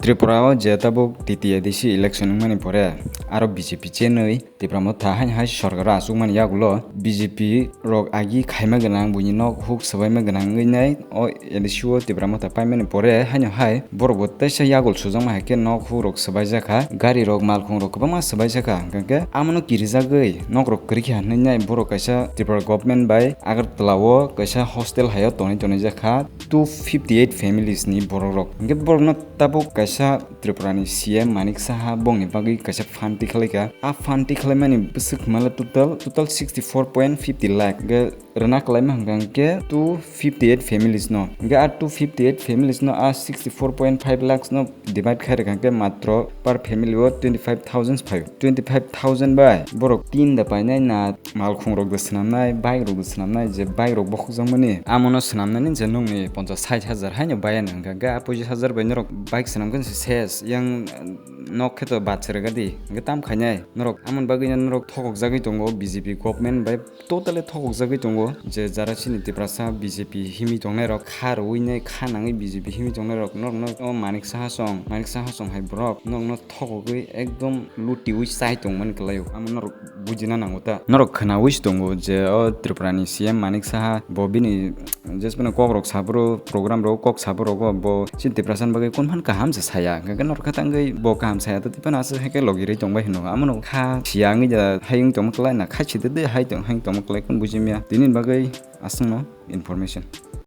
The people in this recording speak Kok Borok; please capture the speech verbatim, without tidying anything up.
Tripura o je tabuk T T A D C election wngmani pore aro B J P chenwi Tipra Motha haino hai sorkar o achukmani yagulo B J P rok agi khaima gwnang, buini nok huk swbaima gwnang wngwi nai o A D C o Tipra Motha paimani pore haino hai borok bo teisa yagul sujakma hai khe nok huk rok swbaijak kha, gari rok malkhung rok kwbangma swbaijak kha, hwnkhe amono kirijagwi nok rok kwrwi kha hinwi nai borok kaisa Tripura government bai Agartala o kaisa hostel hai o tonwi tonwi jak kha two fifty eight families ni borok rok, hwnkhe borok no tabuk kaisa Tripura ni C M Manik Saha bongni bagwi kaisa fund tikhlai kha. A fund tikhlaimani bwswk hwnmale total, total sixty four point fifty lakh. Hwnkhe rwna kwlaima hwnkha hwnkhe two fifty eight families no. Hwnkhe a two fifty eight families no a sixty four point five lakhs no divide khai rwkha hwnkhe matro per family o twenty five thousand phaio. Twenty five thousand bai borok tin da painai na, malkhung rok da swnamnai, bike rok da swnamnai, je bike rok bokhokjakmani amono swnamnani je nokni ponchas sait hajar haino bayano hwnkha hwnkhe a pochis hajar bai norok bike swnamkhe se ses yang nok khe to bachwrwgadi hwnkhe tam khainai norok. Amoni bagwino norok thokokjagwi tongo B J P government bai, totally thokokjagwi tongo je jara chini Tiprasa B J P himwi tongnairok kha rwui nai kha nangwi B J P himwi tongnairok norokno o Manik Saha song, Manik Saha song hai borok norokno thokogwi ekdom lutiui chai tongmani kwlaio. Amo norok bujina nango ta. Norok khwnaui se tongo je o Tripura ni C M Manik Saha bo bini jesphano kok rok saphuru, program rok kok saphuru bo chini Tiprasa ni bagwi kunphan kaham se saya. Hwnkhe norok kha tangwi bo kaham saya ta tei phano aswk hai khe logi rwi tongbai hino. Amo no kha siya wngwi da hai wng tongma kwlai na khai sidi de hai tong hai tongma kwlai kun bujimya. Tini ni bagwi aswk no information.